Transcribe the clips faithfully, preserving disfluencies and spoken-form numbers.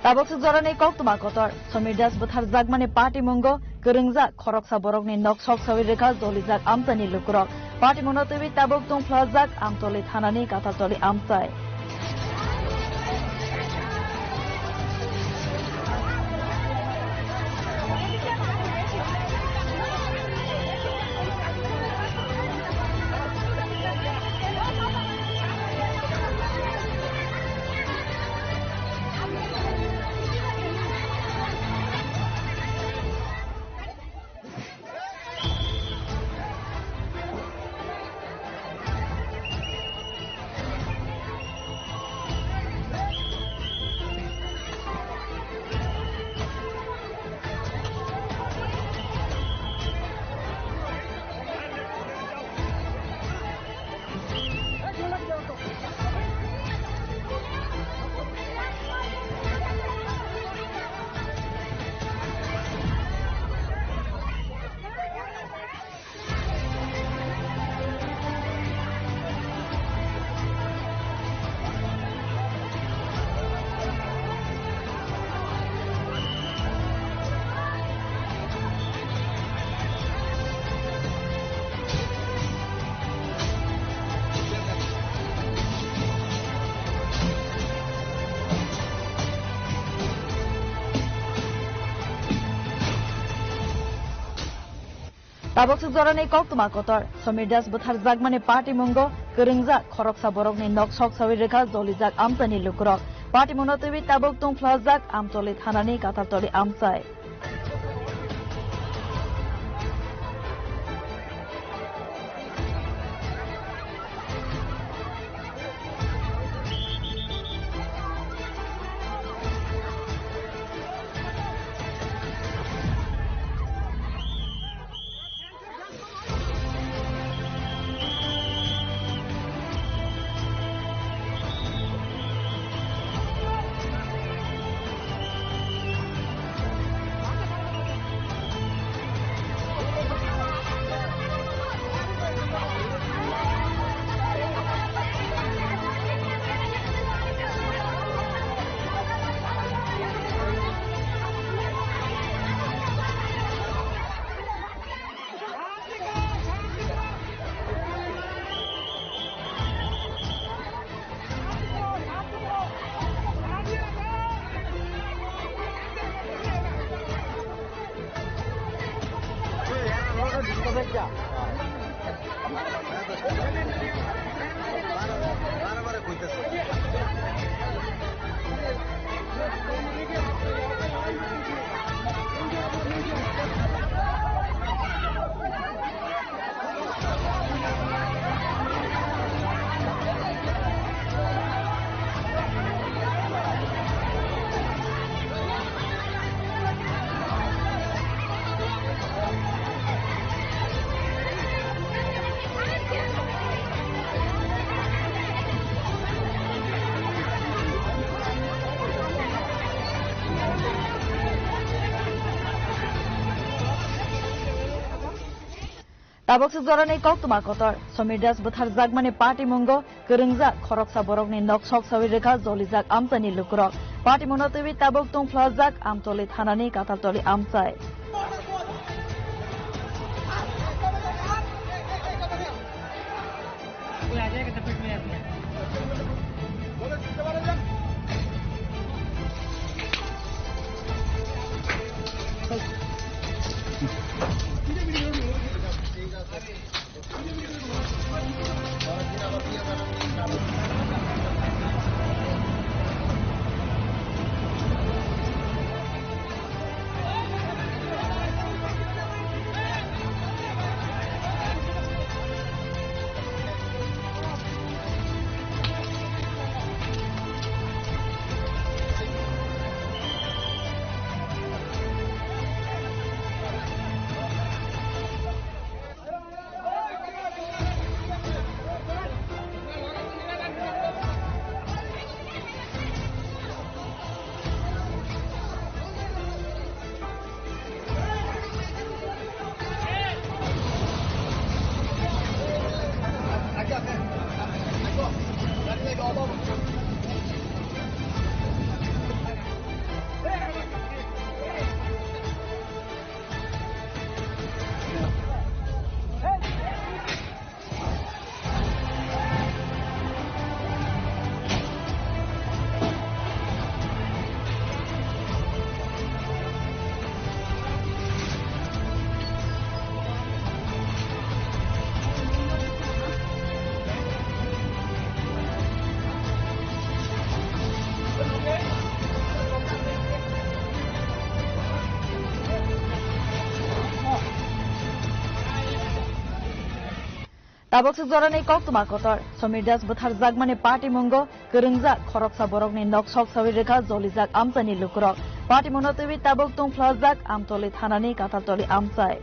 Tabuk swk jorani koktwma kotor. Somir Das bwtharjakmani patimungo kwrwngjak khoroksa borokni nok sok sawi rwkha jolijak amchaini lukurok. Patimungno twiwi tabuk tungphlajak Amtoli thanani Kathaltoli amchai. Tabuk swk jorani koktwma kotor. Somir Das bwtharjakmani patimungo kwrwngjak khoroksa borokni nok sok sawi rwkha jolijak amchaini lukurok. Patimungno twiwi tabuk tungphlajak Amtoli thanani Kathaltoli amchai. Tabuk swk jorani koktwma kotor. Somir Das bwtharjakmani patimungo kwrwngjak khoroksa borokni nok sok sawi rwkha jolijak amchaini lukurok. Patimungno twiwi tabuk tungphlajak Amtoli thanani Kathaltoli amchai. Tabuk swk jorani koktwma kotor. Somir Das bwtharjakmani party mungo kwrwngjak khoroksa borokni nok sok sawi rwkha jolijak amchaini lukurok. Party mungno twiwi tabuk tungphlajak Amtoli thanani Kataltoli amchai.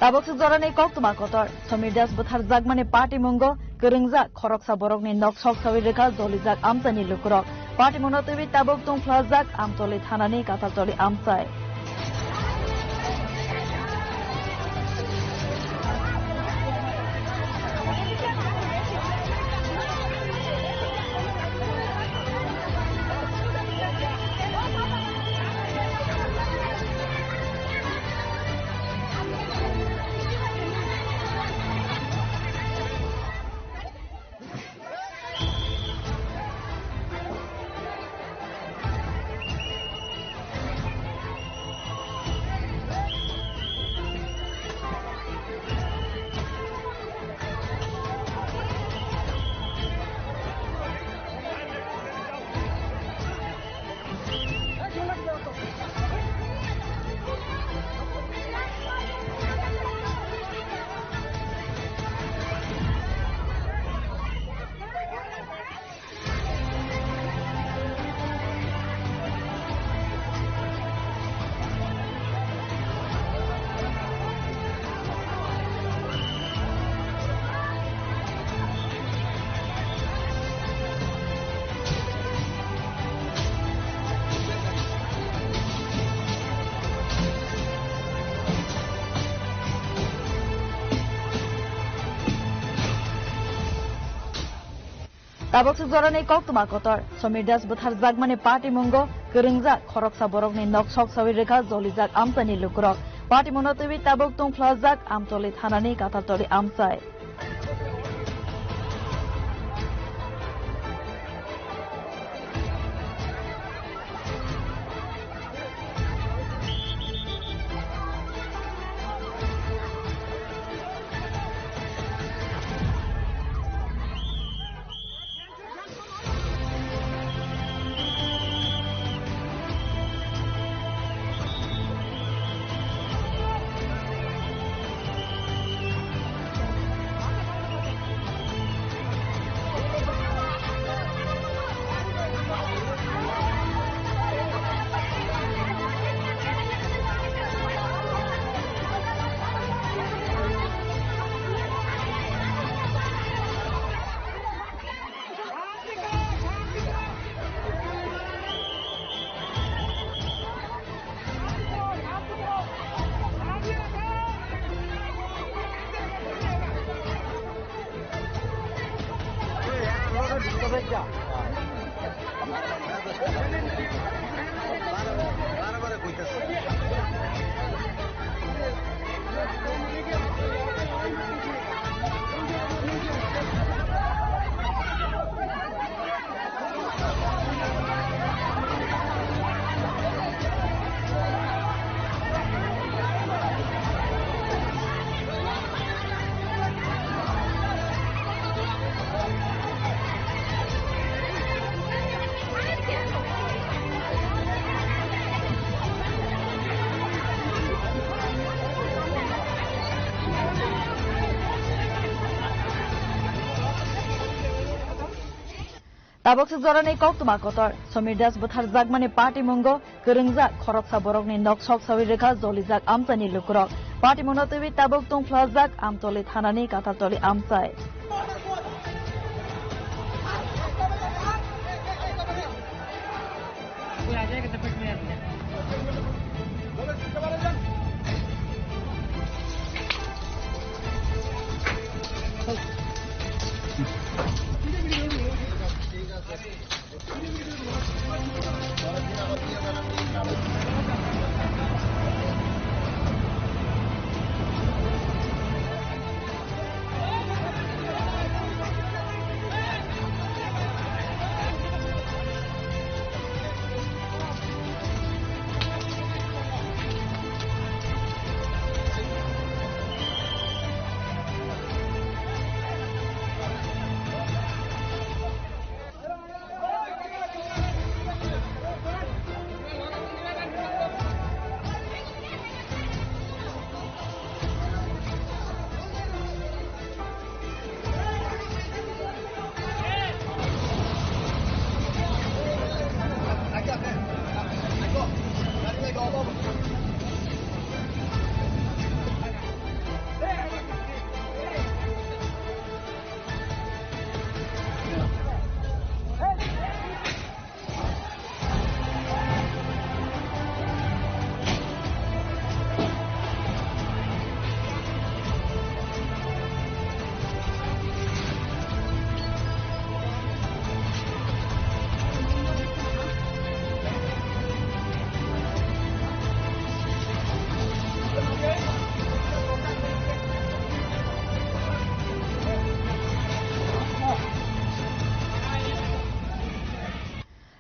Tabuk swk jorani koktwma kotor. Somir Das bwtharjakmani party mungo kwrwngjak khoroksa borokni nok sok sawi rwkha jolijak amchaini lukurok. Party mungno twiwi tabuk tungphlajak Amtoli thanani Kataltoli amchai. Tabuk swk jorani koktwma kotor. Somir Das bwtharjakmani party mungo kwrwngjak khoroksa borokni nok sok sawi rwkha jolijak amchaini lukurok. Patimungno twiwi tabuk tungphlajak Amtoli thanani Kathartoli amchai. Tabuk se jorani koktwma kotor. Samir Das bwtharjakmani patimungo kwrwngjak khoroksa borokni nok sok sawi rwkha jolijak amchaini lukurok. Patimungno twiwi tabuk tungphlajak Amtoli thanani Kathartoli amchai.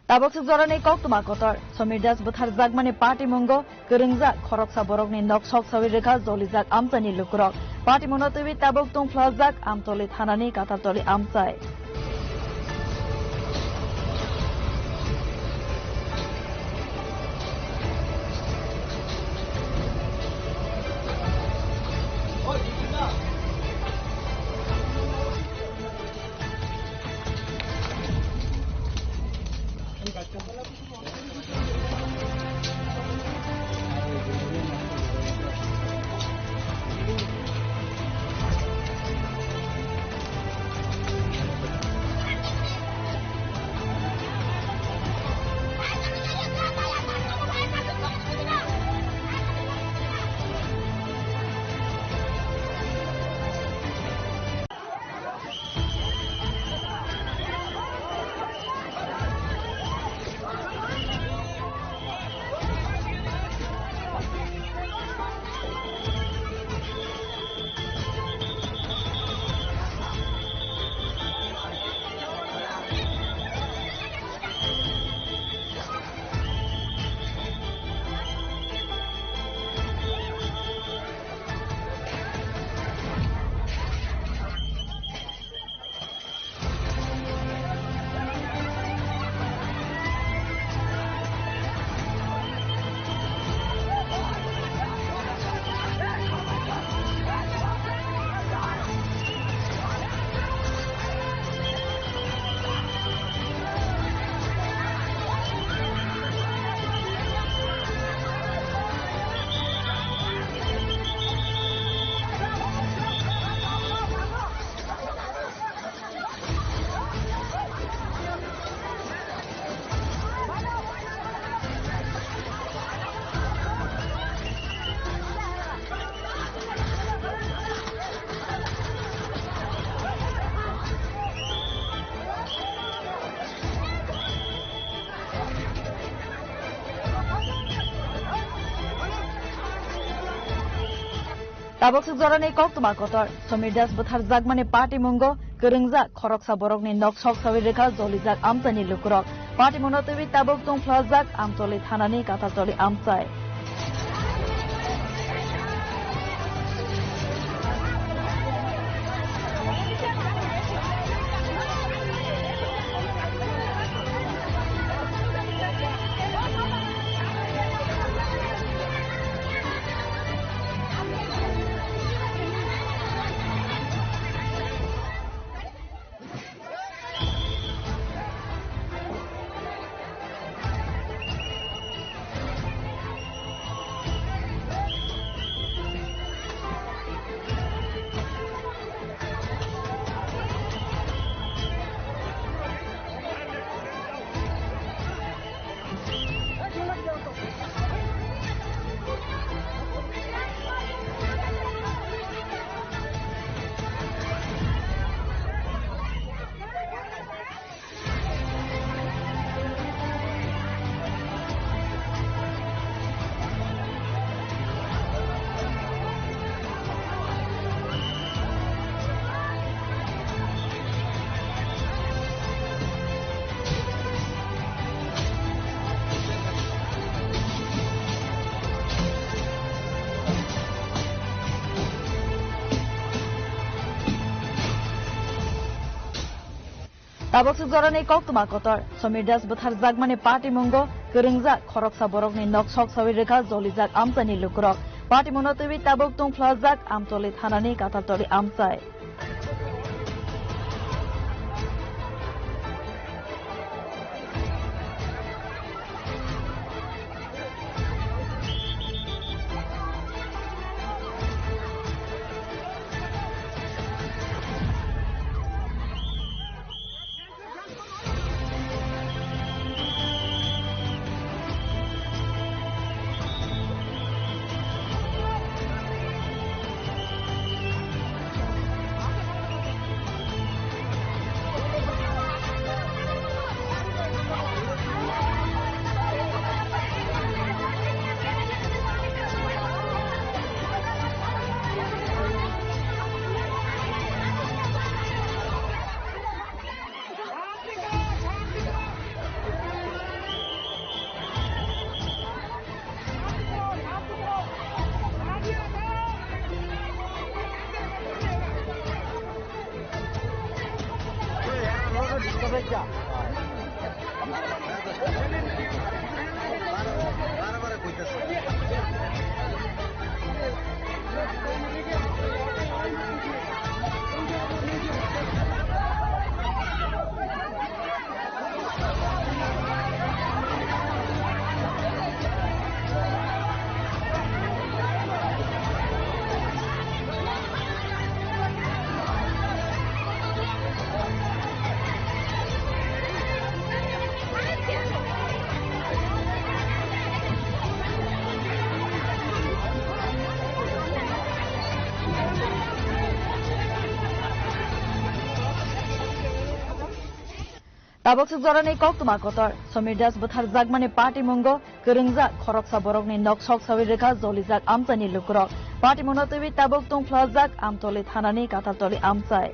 Tabuk se jorani koktwma kotor. Samir Das bwtharjakmani patimungo kwrwngjak khoroksa borokni nok sok sawi rwkha jolijak amchaini lukurok. Patimungno twiwi tabuk tungphlajak Amtoli thanani Kathartoli amchai. Tabuk swk jorani koktwma kotor. Samir Das bwtharjakmani patimungo kwrwngjak khoroksa borokni nok sok sawi rwkha jolijak amchaini lukurok. Patimungno twiwi tabuk tungphlajak Amtoli thanani Kathartoli amchai. Tabuk swk jorani koktwma kotor. Samir Das bwtharjakmani patimungo kwrwngjak khoroksa borokni nok sok sawi rwkha jolijak amchaini lukurok. Patimungno twiwi tabuk tungphlajak Amtoli thanani Kathartoli amchai. Tabuk swk jorani koktwma kotor. Samir Das bwtharjakmani patimungo kwrwngjak khoroksa borokni nok sok sawi rwkha jolijak amchaini lukurok. Patimungno twiwi tabuk tungphlajak Amtoli thanani Kathartoli amchai.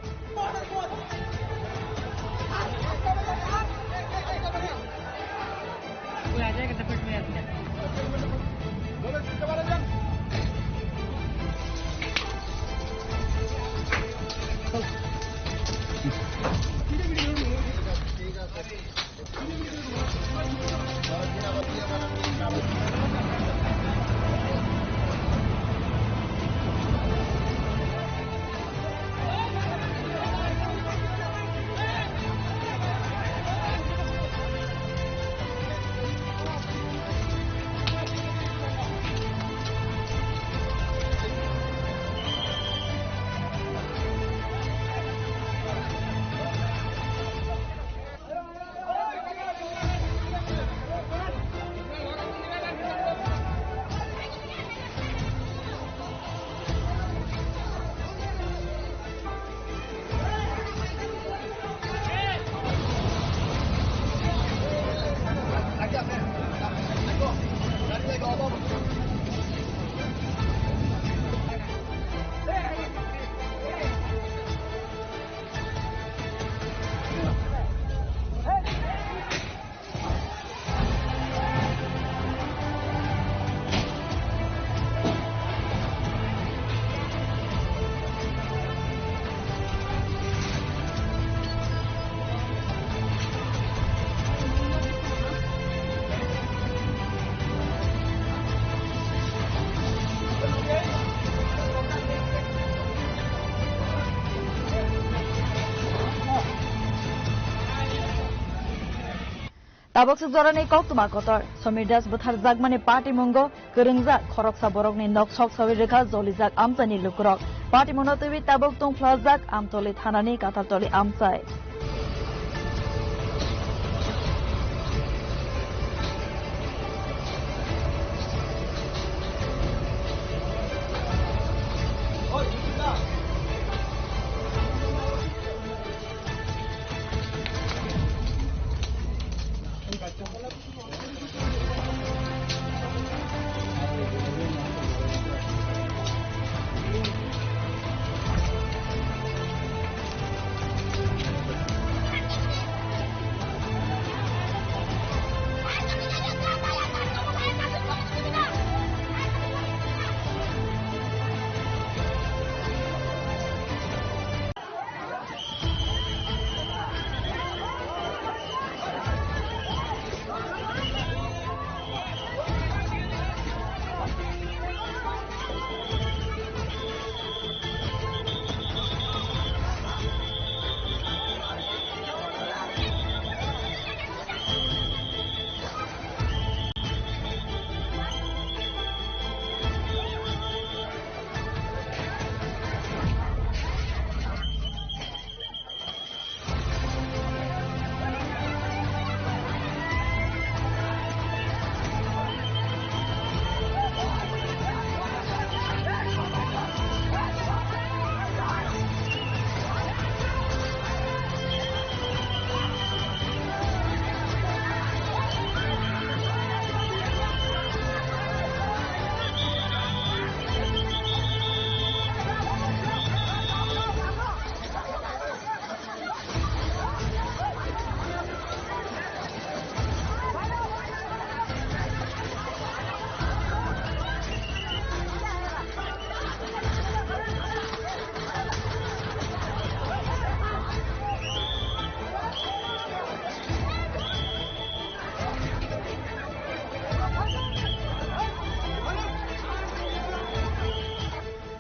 Tabuk swk jorani koktwma kotor. Samir Das bwtharjakmani patimungo kwrwngjak khoroksa borokni nok sok sawi rwkha jolijak amchaini lukurok. Patimungno twiwi tabuk tungphlajak Amtoli thanani Kathartoli amchai.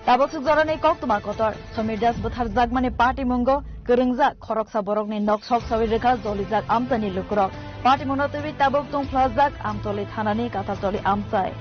Tabuk swk jorani koktwma kotor. Samir Das bwtharjakmani patimungo kwrwngjak khoroksa borokni nok sok sawi rwkha jolijak amchaini lukurok. Patimungno twiwi tabuk tungphlajak Amtoli thanani Kathartoli amchai.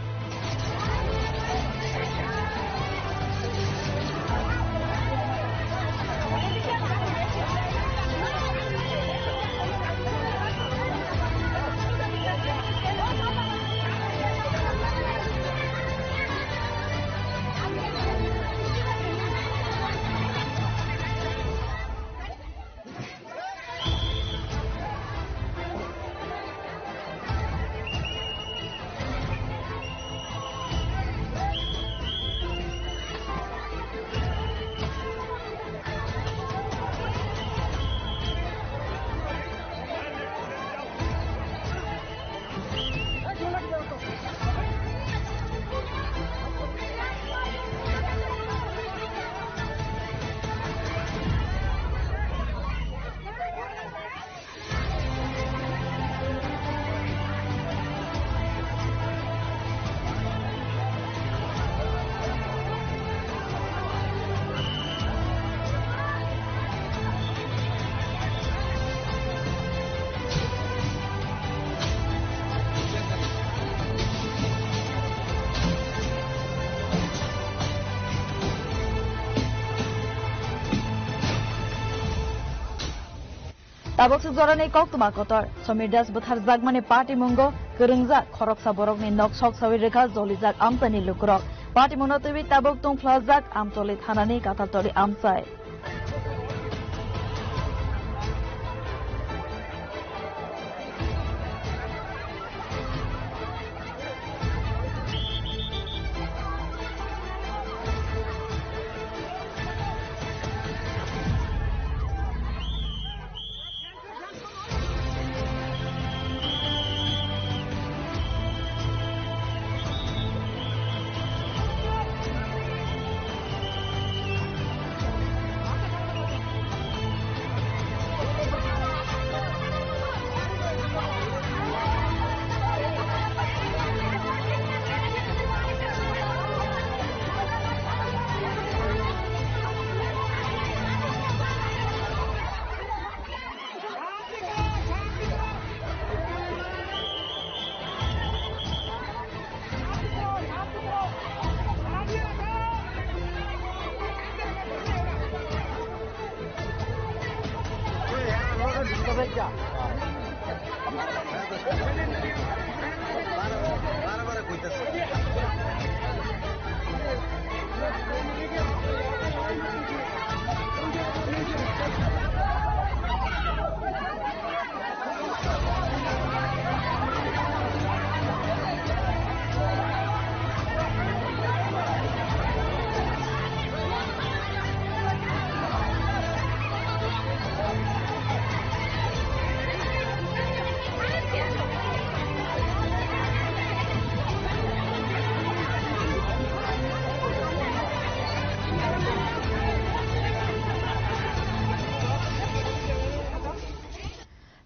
Tabuk swk jorani koktwma kotor. Samir Das bwtharjakmani patimungo kwrwngjak khoroksa borokni nok sok sawi rwkha jolijak amchaini lukurok. Patimungno twiwi tabuk tungphlajak Amtoli thanani Kathartoli amchai.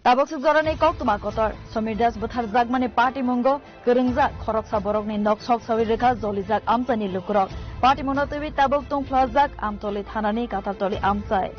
Tabuk swk jorani koktwma kotor. Samir Das bwtharjakmani party mungo kwrwngjak khoroksa borokni nok sok sawi rwkha jolijak amchaini lukurok. Party mungno twiwi tabuk tungphlajak Amtoli thanani Katartoli amchai.